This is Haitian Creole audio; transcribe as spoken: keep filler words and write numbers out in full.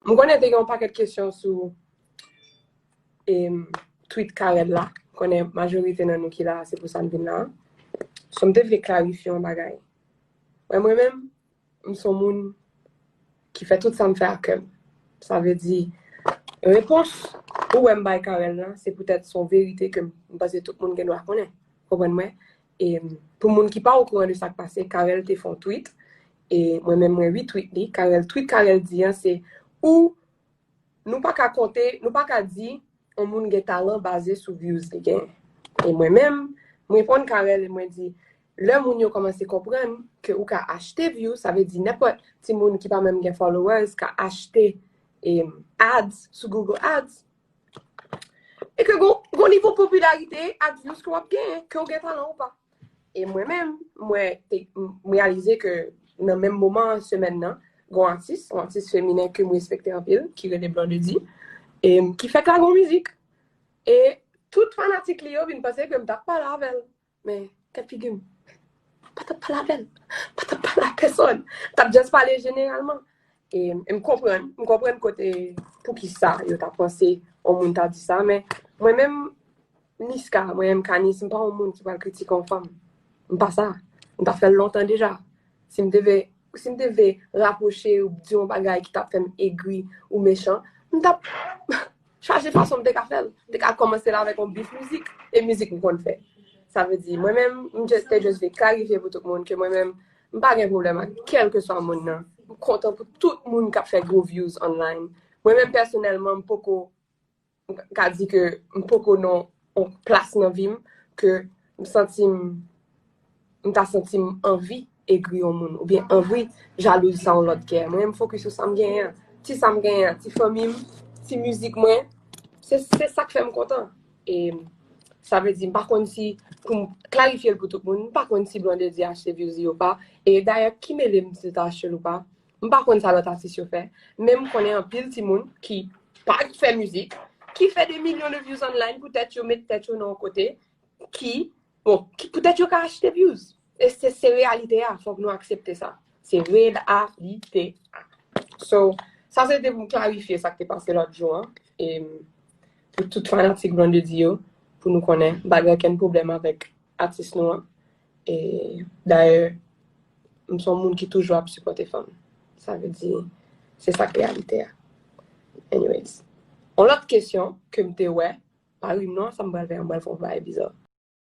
M konnen te gen yon pakèt kesyon sou em, tweet Carel la. M konnen majorite nan nou ki la, se pou sa n vin la. So, m te vle klarifye yon bagay. Mwen, mwen menm, m se yon moun ki fè tout sa m fè ak kè m. Sa vle di, repons ou wè m bay Carel la, se poutèt se yon verite ke m panse tout moun gen dwa konnen. Konprann mwen? E pou moun ki pa okouran de sa k pase, Carel te fè yon tweet. E mwen menm, mwen retweet li. Carel, tweet Carel di an, se ou nou pa ka konte, nou pa ka di yon moun gen talan baze sou views li genyen. E mwen menm, mwen reponn Carel e mwen di, lè moun yo kòmanse konprann ke ou ka achte views, sa vle di nenpòt timoun ki pa menm gen followers ka achte em, ads sou Google Ads, e ke gon, gon nivo popilarite ak views ke w ap genyen, ke w gen talan ou pa. E mwen menm, mwen te, m reyalize ke nan menm moman an, semèn nan, gon atis, yon atis feminen ke m respekte anpil, ki rele Blondedy, e m, ki fèk lage yon mizik. E tout fanatik li yo vin panse ke m t ap pale avè l. Men, tèt figi m, m pa t ap pale avè l. M pa t ap pale ak pèsòn. M t ap just pale jeneralman. E m konprann, m konprann kote, poukisa yo ta panse yon moun ta di sa, men mwen menm, Niska, mwen menm Kanis, m pa yon moun ki pral kritike yon fanm. M pa sa. M ta fè l lontan deja. Si m te vle, si m te vle rapwoche ou di yon bagay ki t ap fè m egri ou mechan, m t ap chaje fason m te ka fè l. M te ka kòmanse l avèk yon bif mizik, e mizik m konn fè. Sa vle di, mwen menm, m just, te just vle klarifye pou tout moun ke mwen menm, m pa gen pwoblèm ak kèlkeswa moun nan. M kontan pou tout moun k ap fè gwo views online. Mwen menm pèsonèlman, m poko, m ka di ke m poko nan yon plas nan vi m ke m santi m, m ta santi m anvi egri yon moun, oubyen anvi jalouz sa yon lòt gen. Mwen, m fokis sou sa m genyen an. Ti sa m genyen an, ti fanmi m, ti mizik mwen, se, se sa k fè m kontan. E sa vle di, m pa konn si, pou m klarifye l pou tout moun, m pa konn si Blondedy achte views li ou pa. E dayè, ki mele m si l ta achte l ou pa? M pa konn sa lòt atis yo fè, men m konnen anpil timoun ki pa fè mizik, ki fè de milyon de views online pou tèt yo, met tèt yo nan yon kote, ki, bon, ki poutèt yo ka achte views. E se, se reyalite a, fòk nou aksepte sa. Se reyalite a. So, sa se te pou m klarifye sa k te pase lòt jou an. E pou tout fanatik Blondedy yo, pou nou konnen, m pa gen okenn pwoblèm avèk atis nou an. E dayè, m se yon moun ki toujou ap sipòte fanm. Sa vle di, se sa k reyalite a. Anyways. Yon lòt kesyon ke m te wè, pa ri m non, sa m pral fè, m pral fè yon bagay biza.